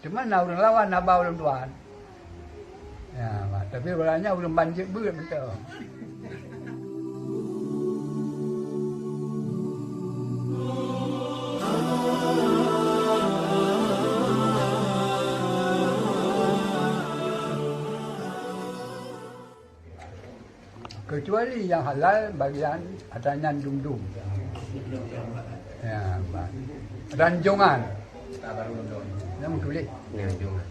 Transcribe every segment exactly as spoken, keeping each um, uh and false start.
Teuma na ureuëng lawan haba ulôn tuan. Ya, tapi ureuëng nyan ureuëng ban jeuet beuet mantong. Kecuali nyang halal bagian ata nyan dum-dum. Ya, ba-, ranjongan. Nyang meutuléh. Ranjongan.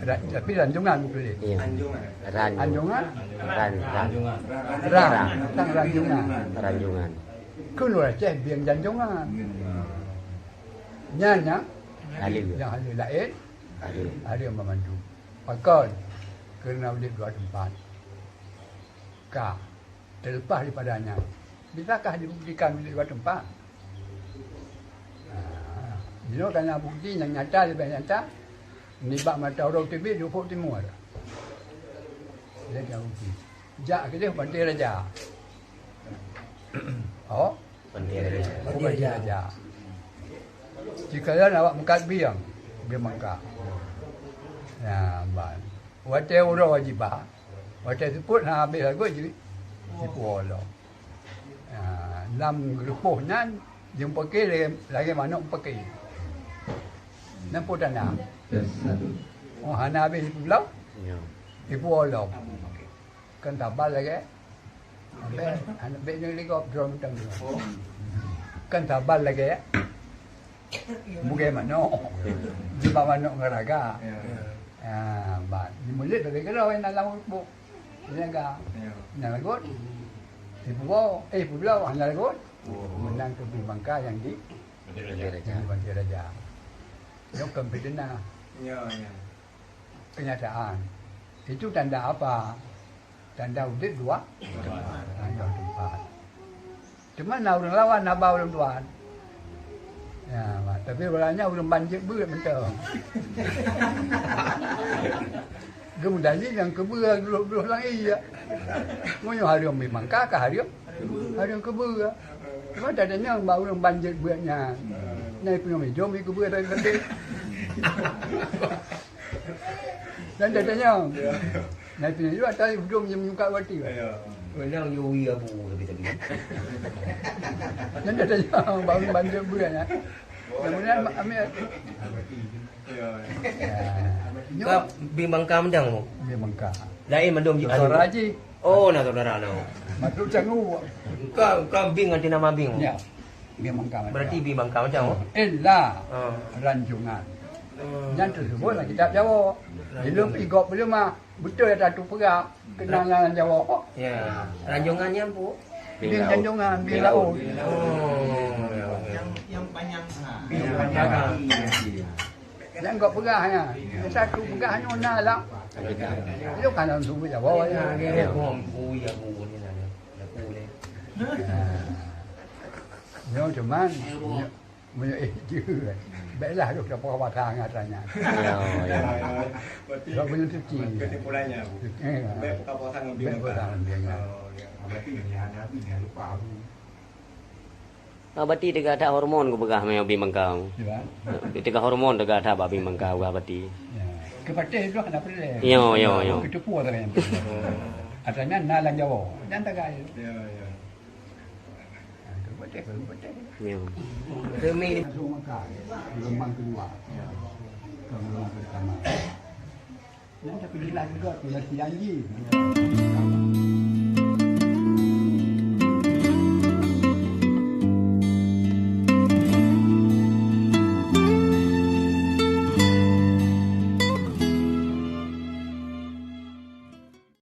Ra-, tapi ranjongan meutuléh. Iya. Ranjongan. Ranjongan. Ran, ran. Ran. Tang ranjongan. Ranjongan. Keu ureuëng Aceh bieng janjongan. Nyan nyang halal. Nyang halal laén. Halal. Halal meumandum. Pakon? Karena udeb dua teumpat. Ka. Terlepas daripada nyan, bisakah dibuktikan udeb dua teumpat? Ah, jinoe kana bukti nyang nyata, leubeh nyata, nibak mata uroe teubiet di ufuk timur. Jadi bukti. Jak keudeh Panté Raja. Oh, Panté Raja. Panté Raja. Sikalon awak meukat bieng, bieng Mangka. Ya, ban. Watée uroe jiba, watée seupôt hana habéh lagot ji, jipuwoe lom. Ha, lam geurupoh nyan, jeumpake lagée, lagée manok pake. Nan po tanda. Oh, hana habéh jipeubloe, jipuwoe lom. Kan tabal lagée, habéh, hana, bék nyang ligop droe mantong. Kan tabal lagée. Bugée manok. Jiba manok ngon raga. Ya. Ah, ban. Di mulet tapi keudroe na lam rupuk. Raga. Ya. Na lagot. Ipuwoe, eh, publoe, hana lagot. Oh. Meunang keu Bimangka nyang di, Panté Raja. Nyang di Panté Raja. Nyoe kon fitnah. Ya, ya. Kenyataan. Itu tanda apa? Tanda udeb dua, dua teumpat. Teuma na ureuëng lawan haba ulôn tuan. Ya, tapi ureuëng nyan ureuëng ban jeuet beuet mantong. Geumeudali nyang keubeue glôh-glôh lam ié. Meunyoe hareuem Bimangka ka hareuem, hareuem keubeue. Teuma tanyong bak ureuëng ban jeuet beuet nyan. Nyan ipeunyoe idong i keubeue tadi. Dan tanyong. Nah, itu juga tadi hujung yang menyuka hati. Ya. Menang Yui Abu tapi tadi. Dan tanyong baru bantu bulan ya. Kemudian ambil. Ya. Ka Bimangka mantong. Bimangka. Lain mandum ji saudara ji. Oh, na saudara na. Maklum canggu. Ka, ka bing ngon nama bing. Ya. Bimangka mantong. Berarti Bimangka mantong. Ella. Ha. Ranjungan. Hmm. Nyan teusebut lam kitab Jawa. Belum igop belum ah. Beutôi ata tu peugah keunalan Jawa. Ya. Ranjongan nyan, Pu? Bing ranjongan, bing laôt. Oh, ya, ya. Yang, yang panjang. Yang panjang. Yang gop peugah nya. Yang satu peugah nyoe na lah. Itu kan dalam suku Jawa ya. Ya, ya. Pu, ya, Pu, ni lah, ya. Ya, Pu, ni. Nyoe cuman, nyoe Meunyoe éh jeuet, bèklah lôn tapeukawa that ngon atra nyan. Ya, ya. Sebab buleuen suci. Kesimpulannya, Bu. Eh, bèk peukawa that ngon bèk peukawa that ngon bèk nyan. Oh, ya. Berarti nyan Nabi nyan lupa, Bu. Ah, bati teuga that hormon kupeugah meunyoe Bimangka. Ya. Teuga hormon teuga that bak Bimangka peugah bati. Ya. Keupatéh tu hana peureulèe. Yo, yo, yo. Keuteupue sagai nyang peureulèe. Atra nyan na lam Jawa. Nyan tagai. Ya, ya. Ya. Kami gelombang kedua. Gelombang pertama. Nyan tapi jelas juga tu lagi janji.